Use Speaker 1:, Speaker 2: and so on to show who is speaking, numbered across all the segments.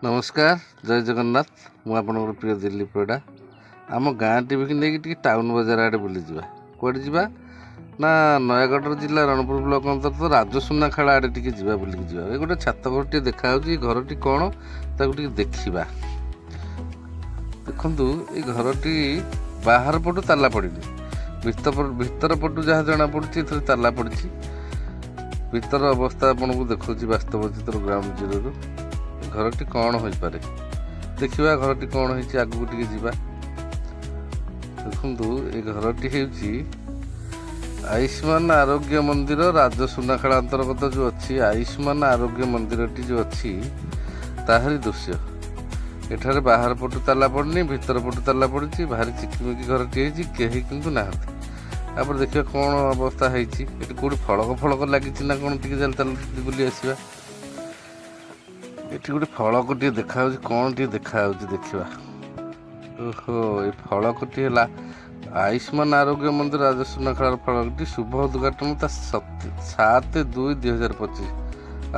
Speaker 1: ନମସ୍କାର, ଜୟ ଜଗନ୍ନାଥ। ମୁଁ ଆପଣଙ୍କର ପ୍ରିୟ ଦିଲ୍ଲୀପ ପରିଡ଼ା। ଆମ ଗାଁ ଟିଭିକି ନେଇକି ଟିକେ ଟାଉନ୍ ବଜାର ଆଡ଼େ ବୁଲିଯିବା। କୁଆଡ଼େ ଯିବା ନା, ନୟାଗଡ଼ ଜିଲ୍ଲା ରଣପୁର ବ୍ଲକ ଅନ୍ତର୍ଗତ ରାଜସୁନାଖେଳା ଆଡ଼େ ଟିକେ ଯିବା, ବୁଲିକି ଯିବା। ଏ ଗୋଟେ ଛାତ ଘରଟିଏ ଦେଖାହେଉଛି। ଏ ଘରଟି କ'ଣ, ତାକୁ ଟିକେ ଦେଖିବା। ଦେଖନ୍ତୁ, ଏଇ ଘରଟି ବାହାର ପଟୁ ତାଲା ପଡ଼ିନି, ଭିତର ପଟୁ ଯାହା ଜଣାପଡ଼ୁଛି ଏଥିରେ ତାଲା ପଡ଼ିଛି। ଭିତର ଅବସ୍ଥା ଆପଣଙ୍କୁ ଦେଖାଉଛି ବାସ୍ତବ ଚିତ୍ର ଗ୍ରାଉଣ୍ଡ ଜିରୋରୁ। ଘରଟି କ'ଣ ହୋଇପାରେ ଦେଖିବା। ଘରଟି କ'ଣ ହେଇଛି, ଆଗକୁ ଟିକେ ଯିବା। ଦେଖନ୍ତୁ, ଏ ଘରଟି ହେଉଛି ଆୟୁଷ୍ମାନ ଆରୋଗ୍ୟ ମନ୍ଦିର, ରାଜସୁନାଖେଳା ଅନ୍ତର୍ଗତ ଯେଉଁ ଅଛି ଆୟୁଷ୍ମାନ ଆରୋଗ୍ୟ ମନ୍ଦିରଟି ଯେଉଁ ଅଛି, ତାହାରି ଦୃଶ୍ୟ। ଏଠାରେ ବାହାର ପଟୁ ତାଲା ପଡ଼ିନି, ଭିତର ପଟୁ ତାଲା ପଡ଼ିଛି। ଭାରି ଚିକିମିକି ଘରଟି ହେଇଛି, କେହି କିନ୍ତୁ ନାହାନ୍ତି। ତାପରେ ଦେଖିବା କ'ଣ ଅବସ୍ଥା ହେଇଛି ଏଠି। କେଉଁଠି ଫଳକ ଫଳକ ଲାଗିଛି ନା କ'ଣ? ଟିକେ ଚାଲ ଚାଲ, ବୁଲି ଆସିବା। ଏଠି ଗୋଟେ ଫଳକ ଟିକେ ଦେଖାଯାଉଛି, କ'ଣ ଟିକେ ଦେଖାଯାଉଛି, ଦେଖିବା। ଓହୋ, ଏ ଫଳକଟି ହେଲା ଆୟୁଷ୍ମାନ ଆରୋଗ୍ୟ ମନ୍ଦିର ରାଜସୁନାଖେଳାର ଫଳକଟି। ଶୁଭ ଉଦ୍ଘାଟନ ତା 7/2/2025।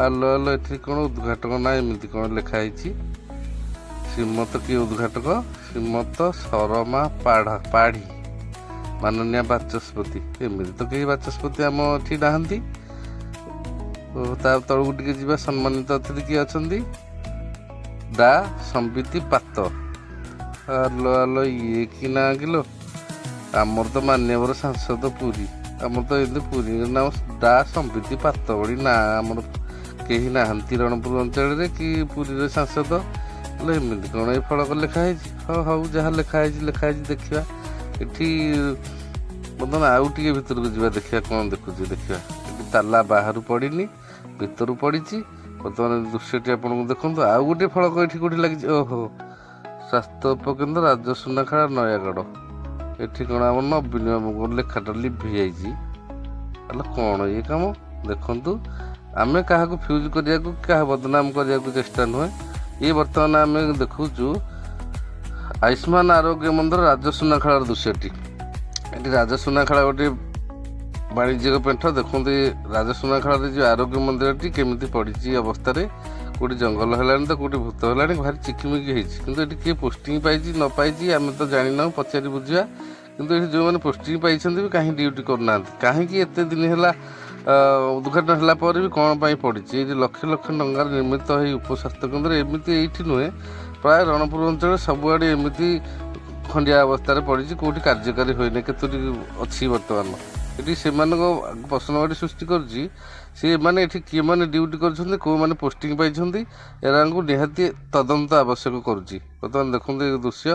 Speaker 1: ଆଲୋ ଆଲୋ, ଏଠି କ'ଣ ଉଦ୍ଘାଟକ ନା ଏମିତି କ'ଣ ଲେଖା ହେଇଛି? ଶ୍ରୀମତ, କିଏ ଉଦ୍ଘାଟକ? ଶ୍ରୀମତ ସରମା ପାଢ଼ୀ, ମାନନୀୟ ବାଚସ୍ପତି। ଏମିତି ତ କେହି ବାଚସ୍ପତି ଆମ ଏଠି ନାହାନ୍ତି। ଓ, ତା ତଳକୁ ଟିକେ ଯିବା। ସମ୍ମାନିତ ଅତିଥି କିଏ ଅଛନ୍ତି? ଡା ସମ୍ବିତି ପାତ। ଆଲୋ ଆଲୋ, ଇଏ କି ନାଁ କିଲୋ? ଆମର ତ ମାନ୍ୟବର ସାଂସଦ ପୁରୀ, ଆମର ତ ଏମିତି ପୁରୀର ନାମ ଡା ସମ୍ବିତି ପାତ ଭଳି ନାଁ ଆମର କେହି ନାହାନ୍ତି ରଣପୁର ଅଞ୍ଚଳରେ କି ପୁରୀର ସାଂସଦ। ହେଲେ ଏମିତି କ'ଣ ଏ ଫଳକ ଲେଖା ହେଇଛି? ହଉ ହଉ, ଯାହା ଲେଖା ହେଇଛି ଲେଖା ହେଇଛି, ଦେଖିବା। ଏଠି ବର୍ତ୍ତମାନ ଆଉ ଟିକେ ଭିତରକୁ ଯିବା, ଦେଖିବା କ'ଣ ଦେଖୁଛି। ଦେଖିବା, ଏଠି ତାଲା ବାହାରୁ ପଡ଼ିନି, ଭିତରୁ ପଡ଼ିଛି। ବର୍ତ୍ତମାନ ଦୃଶ୍ୟଟି ଆପଣଙ୍କୁ ଦେଖନ୍ତୁ। ଆଉ ଗୋଟିଏ ଫଳକ ଏଠି କୋଉଠି ଲାଗିଛି? ଓହୋ, ସ୍ୱାସ୍ଥ୍ୟ ଉପକେନ୍ଦ୍ର ରାଜସୁନାଖେଳା ନୟାଗଡ଼। ଏଠି କ'ଣ ଆମ ନବୀନ ବାବୁଙ୍କ ଲେଖାଟା ଲିଭି ଯାଇଛି? ହେଲେ କ'ଣ ଇଏ କାମ? ଦେଖନ୍ତୁ, ଆମେ କାହାକୁ ଫ୍ୟୁଜ୍ କରିବାକୁ, କାହା ବଦନାମ କରିବାକୁ ଚେଷ୍ଟା ନୁହେଁ। ଇଏ ବର୍ତ୍ତମାନ ଆମେ ଦେଖୁଛୁ ଆୟୁଷ୍ମାନ ଆରୋଗ୍ୟ ମନ୍ଦିର ରାଜସୁନାଖେଳାର ଦୃଶ୍ୟଟି। ଏଠି ରାଜସୁନାଖେଳା ଗୋଟିଏ ବାଣିଜ୍ୟିକ ପେଣ୍ଠ। ଦେଖନ୍ତୁ, ଏ ରାଜସୁନାଖେଳାରେ ଯେଉଁ ଆରୋଗ୍ୟ ମନ୍ଦିରଟି କେମିତି ପଡ଼ିଛି ଅବସ୍ଥାରେ। କେଉଁଠି ଜଙ୍ଗଲ ହେଲାଣି ତ କେଉଁଠି ଭୂତ ହେଲାଣି। ଭାରି ଚିକିମିକି ହେଇଛି। କିନ୍ତୁ ଏଠି କିଏ ପୋଷ୍ଟିଂ ପାଇଛି ନ ପାଇଛି ଆମେ ତ ଜାଣିନାହୁଁ, ପଚାରି ବୁଝିବା। କିନ୍ତୁ ଏଠି ଯେଉଁମାନେ ପୋଷ୍ଟିଂ ପାଇଛନ୍ତି ବି କାହିଁ ଡ୍ୟୁଟି କରୁନାହାନ୍ତି? କାହିଁକି ଏତେ ଦିନ ହେଲା ଉଦ୍ଘାଟନ ହେଲା ପରେ ବି କ'ଣ ପାଇଁ ପଡ଼ିଛି? ଏଇଠି ଲକ୍ଷ ଲକ୍ଷ ଟଙ୍କାରେ ନିର୍ମିତ ହେଇ ଉପସ୍ୱାସ୍ଥ୍ୟ କେନ୍ଦ୍ର ଏମିତି ଏଇଠି ନୁହେଁ, ପ୍ରାୟ ରଣପୁର ଅଞ୍ଚଳରେ ସବୁଆଡ଼େ ଏମିତି ଖଣ୍ଡିଆ ଅବସ୍ଥାରେ ପଡ଼ିଛି। କେଉଁଠି କାର୍ଯ୍ୟକାରୀ ହୋଇନି, କେତୋଟି ଅଛି। ବର୍ତ୍ତମାନ ଏଠି ସେମାନଙ୍କ ପ୍ରଶ୍ନବାଚୀ ସୃଷ୍ଟି କରୁଛି, ସେମାନେ ଏଠି କିଏମାନେ ଡ୍ୟୁଟି କରୁଛନ୍ତି, କେଉଁମାନେ ପୋଷ୍ଟିଂ ପାଇଛନ୍ତି? ଏରାଙ୍କୁ ନିହାତି ତଦନ୍ତ ଆବଶ୍ୟକ କରୁଛି। ବର୍ତ୍ତମାନ ଦେଖନ୍ତୁ ଏ ଦୃଶ୍ୟ।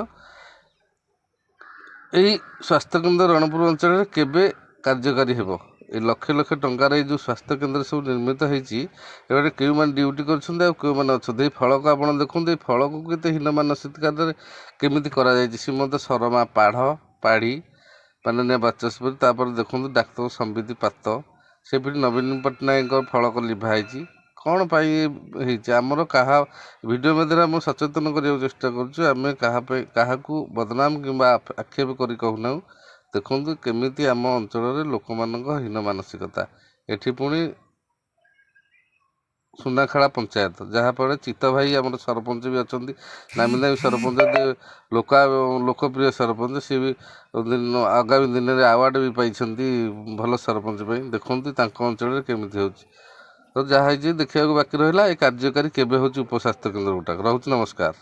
Speaker 1: ଏଇ ସ୍ୱାସ୍ଥ୍ୟକେନ୍ଦ୍ର ରଣପୁର ଅଞ୍ଚଳରେ କେବେ କାର୍ଯ୍ୟକାରୀ ହେବ? ଏ ଲକ୍ଷ ଲକ୍ଷ ଟଙ୍କାର ଏଇ ଯେଉଁ ସ୍ୱାସ୍ଥ୍ୟକେନ୍ଦ୍ର ସବୁ ନିର୍ମିତ ହେଇଛି, ଏବାଟେ କେଉଁମାନେ ଡ୍ୟୁଟି କରୁଛନ୍ତି ଆଉ କେଉଁମାନେ ଅଛନ୍ତି? ଏଇ ଫଳକ ଆପଣ ଦେଖନ୍ତୁ। ଏଇ ଫଳକକୁ କେତେ ହୀନ ମାନସିକତାରେ କେମିତି କରାଯାଇଛି। ଶ୍ରୀମନ୍ତ ଶର୍ମା ପାଢ଼ୀ, ମାନନୀୟ ବାଚସ୍ପତି। ତାପରେ ଦେଖନ୍ତୁ ଡାକ୍ତର ସମ୍ବିତି ପାତ। ସେପରି ନବୀନ ପଟ୍ଟନାୟକଙ୍କ ଫଳକ ଲିଭା ହେଇଛି। କ'ଣ ପାଇଁ ହେଇଛି? ଆମର କାହା ଭିଡ଼ିଓ ମଧ୍ୟରେ ଆମେ ସଚେତନ କରିବାକୁ ଚେଷ୍ଟା କରୁଛୁ। ଆମେ କାହା ପାଇଁ କାହାକୁ ବଦନାମ କିମ୍ବା ଆକ୍ଷେପ କରି କହୁନାହୁଁ। ଦେଖନ୍ତୁ କେମିତି ଆମ ଅଞ୍ଚଳରେ ଲୋକମାନଙ୍କ ହୀନ ମାନସିକତା। ଏଠି ପୁଣି ସୁନାଖେଳା ପଞ୍ଚାୟତ, ଯାହାଫଳରେ ଚିତ୍ତ ଭାଇ ଆମର ସରପଞ୍ଚ ବି ଅଛନ୍ତି, ନାମୀ ଦାମୀ ସରପଞ୍ଚ, ଲୋକପ୍ରିୟ ସରପଞ୍ଚ। ସିଏ ବି ଆଗାମୀ ଦିନରେ ଆୱାର୍ଡ଼ ବି ପାଇଛନ୍ତି ଭଲ ସରପଞ୍ଚ ପାଇଁ। ଦେଖନ୍ତୁ ତାଙ୍କ ଅଞ୍ଚଳରେ କେମିତି ହେଉଛି। ତ ଯାହା ହେଇଛି ଦେଖିବାକୁ ବାକି ରହିଲା। ଏ କାର୍ଯ୍ୟକାରୀ କେବେ ହେଉଛି ଉପସ୍ୱାସ୍ଥ୍ୟ କେନ୍ଦ୍ର ଗୋଟାକ? ରହୁଛି, ନମସ୍କାର।